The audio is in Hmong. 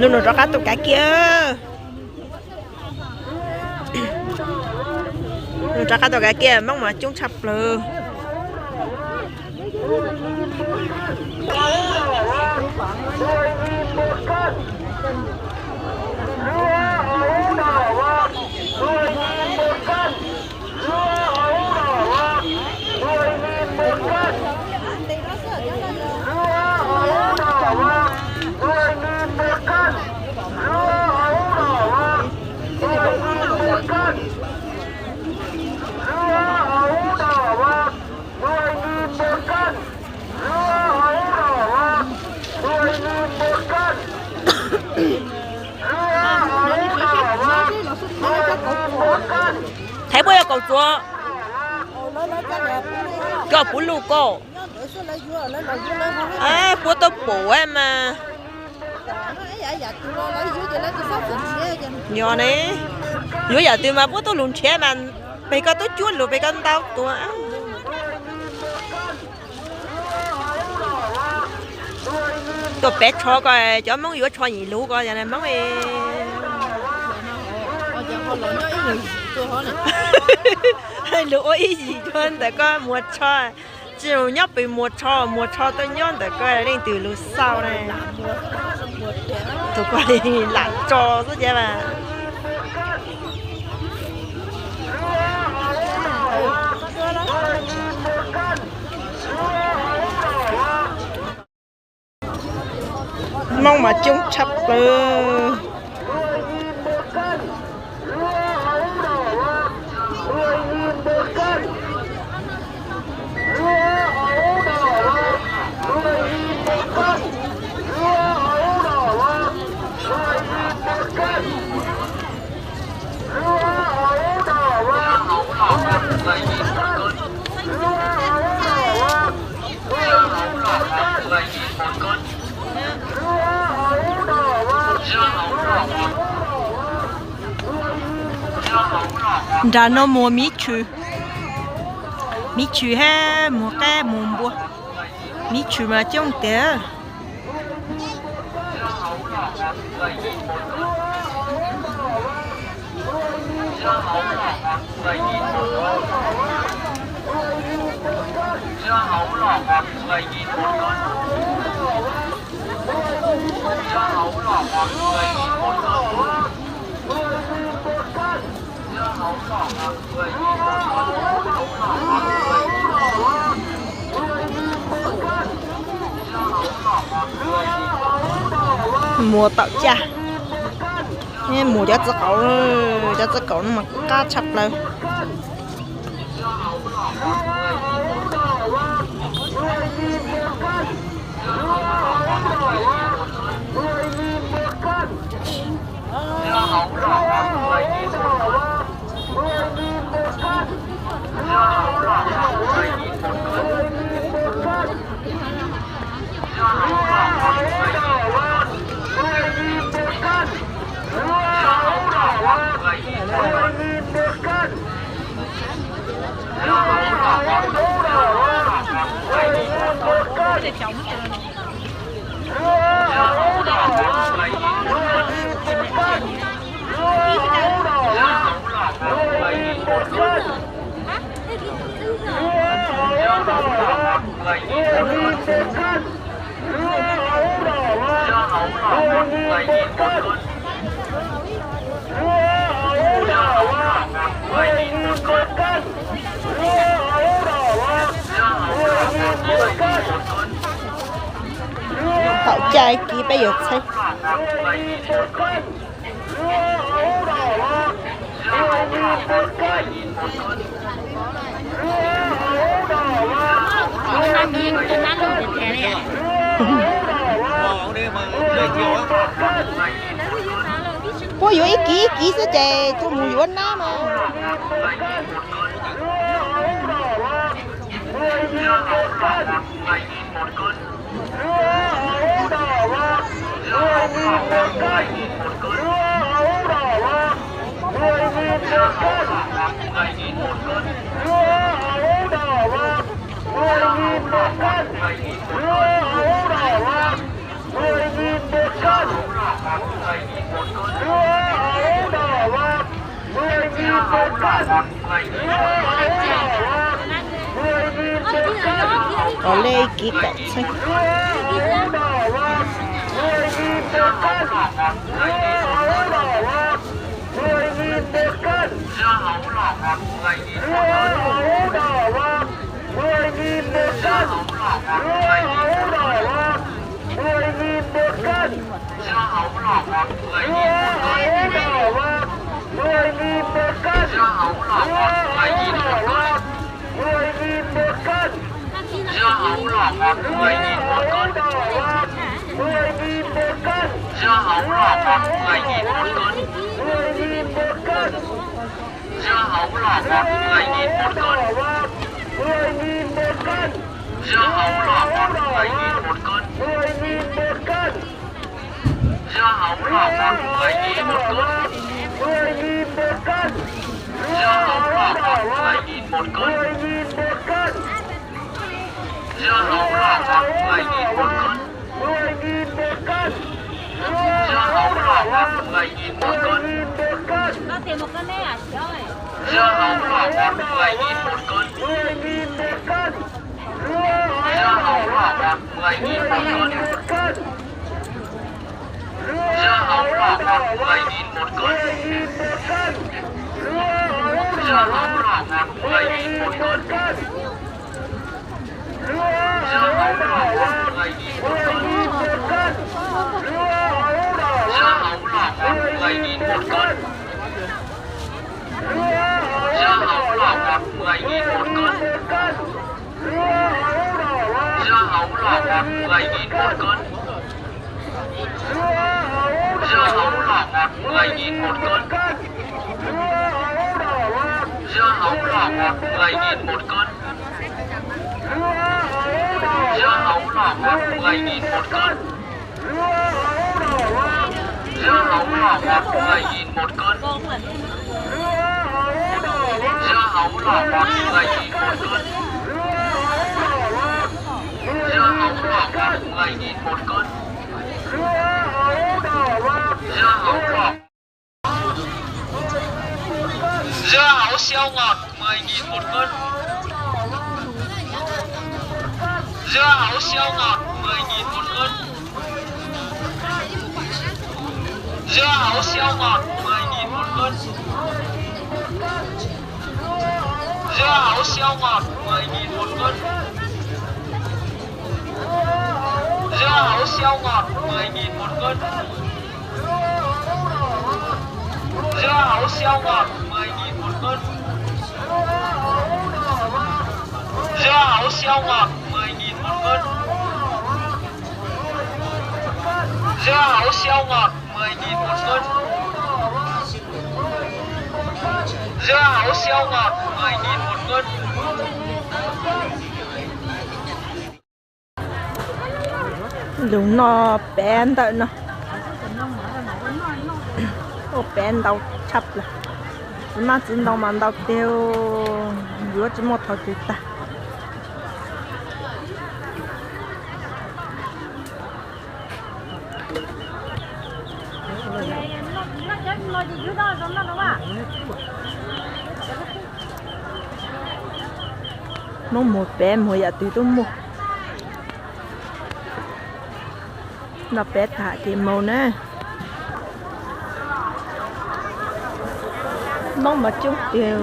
Nws rov qab tuaj kav kiag. Nws rov qab tuaj kav kiag, Hmoob mas coob tshaj plaws. Thaiv puab yog kaum txuas, koj puv luj koj. Puab tuaj pum mas. Yog ne, yuav yam twg mas puab tuaj lug nrhiav mas, pem koj tuaj cuab lug pem koj ntau tuaj. Tuaj pem tsho ko, cov Hmoob yuav tsho yim lug ko, Hmoob lug ua ib yim tuaj ntawm ko muag tsho. Tsis nyob pem muag tsho, muag tsho tuaj nyob ntawm ko leej twg lug xauj na. Tus ko lam tso xwb ces mas. Hmoob mas coob tshaj plaws. Nram no muag miv tshwm, miv tshwm hab muag qaib muag npua, miv tshwm mas coob tiag. Muag tawm caj, muag cov txiv qaub, cov txiv qaub no mas qab tshaj plaws. Tau cai kiv peb yuav txheeb. Puab yuav ib kiv ib kiv xwb ces tug mus yuav nab mas. Kom lej kiv kom txheej. Dưa hấu siêu ngọt, mười nghìn một cân. Dưa hấu siêu ngọt, mười nghìn một cân. Dưa hấu siêu ngọt, mười nghìn một cân. Dưa hấu siêu ngọt, mười nghìn một cân. Dưa hấu siêu ngọt, mười nghìn một cân. Dưa hấu siêu ngọt, mười nghìn một cân. Dưa hấu siêu ngọt, mười nghìn một cân. Dưa hấu siêu ngọt, mười nghìn một cân. Dưa hấu siêu ngọt, mười nghìn một cân. Lug noj peb ntawm no. Ua peb ntau tshaj plaws. Txiv maj txiv ntoo mas ntau tiag, yuav tsis muaj thaum twg tag. Muab muag peb muag yam twg tub muag. Noj peb tag ces mus na. Noob mas coob tiag.